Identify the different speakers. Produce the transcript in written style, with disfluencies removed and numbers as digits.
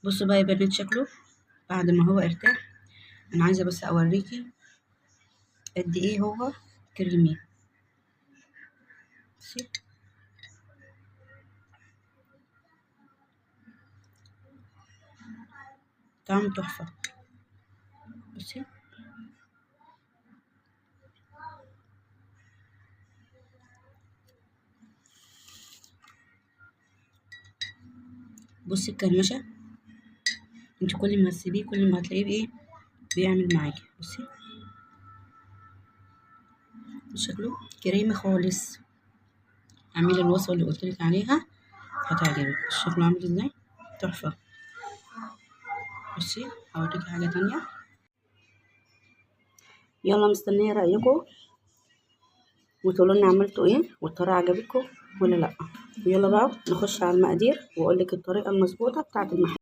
Speaker 1: بصوا بقى يا بنات شكله بعد ما هو ارتاح. انا عايزه بس اوريكي قد ايه هو كريمي. بصي طعم تحفة. بصي بصي الكرمشه، انت كل ما تسيبيه كل ما هتلاقيه بايه بيعمل معاكي. بصي شكله كريمي خالص. اعملي الوصفة اللي قلتلك عليها هتعجبك. شكله عامل ازاي تحفة. بصي هوريكي حاجة تانية. يلا مستنيه رايكم وتقولوا لنا عملتوا ايه والطريقة عجبتكم ولا لا. ويلا بقى نخش على المقادير واقول لك الطريقة المظبوطه بتاعه المحل.